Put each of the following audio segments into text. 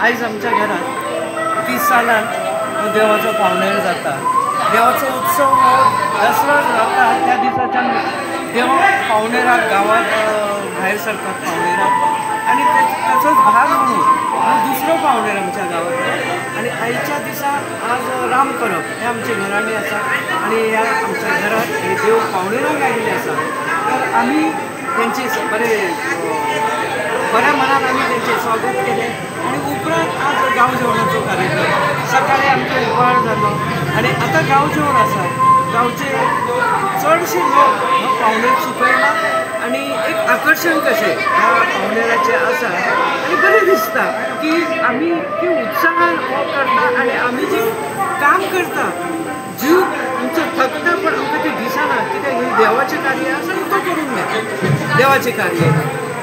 आयज आमच्या घरात 30 सालान देवाचो पावणेर जाता. देवाचो उत्सव हो दसरो जाता त्या दिसाच्यान देव पावणेराक गांवांत भायर सरतात पावणेराक आनी ताचोच भाग म्हणून हो दुसरो पावणेर आमच्या गांवांतलो. आनी आयच्या दिसा आज राम परब हे आमच्या घरांनी आसा आनी ह्या आमच्या घरात हे देव पावणेराक आयिल्ले आसा. तर आमी तेंचे बरे बऱ्या मनान आमी तेंचें स्वागत केलें आनी उपरांत आज गांव जेवणाचो कार्यक्रम. सकाळी आमचो उपाहार जालो आनी आतां गांव जेवण आसा. गांवचे चडशे लोक हो पावणेर चुकयला आनी एक आकर्शण कशें ह्या पावणेराचें आसा आनी बरें दिसता की आमी ती उत्साहान हो करता आनी आमी जी काम करता जीव आमचो थकता पण आमकां तें दिसना कित्याक हें देवाचें कार्य आसा आनी तो करूंक जाय देवाचें कार्य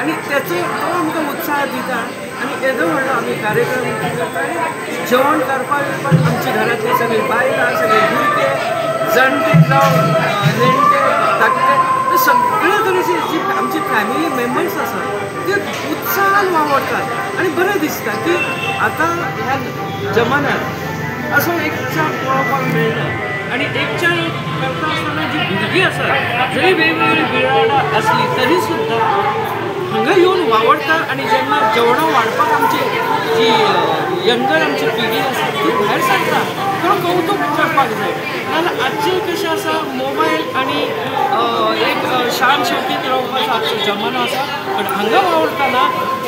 आनी तेचो तो आमकां उत्साह दिता आनी येदो व्हडलो आमी कार्यक्रम करता आनी जेवण करपा बिरपाक आमच्या घरांतली सगळीं बायलां सगळे भुरगे जाणटे जावं नेणटे धाकटे सगळे तरेचे जी आमची फॅमिली मेंबर्स आसा ते उत्साहान वावरतात आनी बरें दिसता की आतां ह्या जमान्यात असो एकचार पळोवपाक मेळना. आनी एकचार करता आसतना जी भुरगीं आसात जरी वेगवेगळी बिराडां आसली तरी सुद्दां हांगा येवन वावरता आनी जेन्ना जेवणां वाडपाक आमची जी यंगर आमची पिढी आसा ती भायर सरता खरो कौतूक करपाक जाय. नाजाल्यार आजचें कशें आसा मोबायल आनी एक शान शौकीत रावपाचो आजचो जमानो आसा पण हांगा वावरतना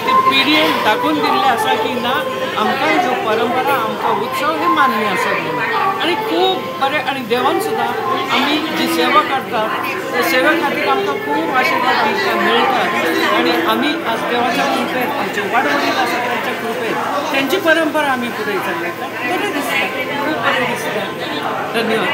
ते पिढयेन दाखोवन दिल्लें आसा की ना आमकां ज्यो परंपरा आमकां उत्सव हे मान्य आसा म्हणून. आनी खूब बरें आनी देवान सुद्दां आमी जी सेवा करतात त्या सेवे खातीर आमकां खूब आशिर्वाद आमकां मेळटात आनी आमी आज देवाच्या कृपेन आमचे वाडवडील आसा तांच्या कृपेन तेंची परंपरा आमी फुडें चलयतात. बरें दिसता, खूब बरें दिसता. धन्यवाद.